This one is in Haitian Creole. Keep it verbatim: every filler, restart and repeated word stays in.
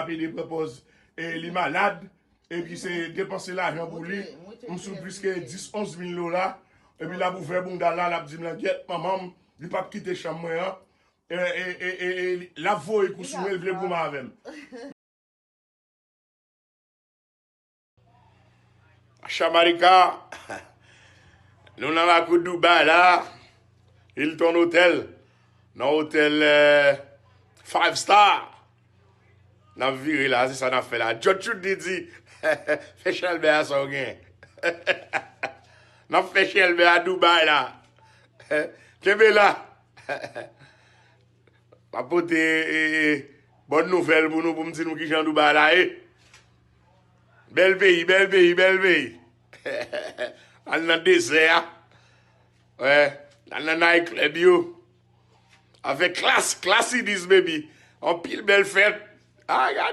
Ap ede pran pòz e li malad, epi se depanse lajan pou li. M sou plis ke dis, onz mil dola, epi l ap ouvè bounda l la, l ap di m langyèt manman m, li p ap kite chanm mwen an. E, e, e, e, e, l ap voye kou sou mwen, l vle goumen avè m. Chamarika, nou nan lakou Dubai la, Hilton Hotel, nan otèl eh, five star. N ap vire la, se sa n ap fè la. Jòt Chout di di, fè chèlbè a sa w gen. N ap fè chèlbè a Dubai la. Kenbe la. M ap pote e, e, bòn nouvèl pou nou, pou m di nou kijan Dubai la ye. Bèl peyi, bèl peyi, bèl peyi. Al nan dezè a. Wè, al nan night club yo. Avèk klas, klas Idis, baby. Anpil bèl fèt. Ay, ay.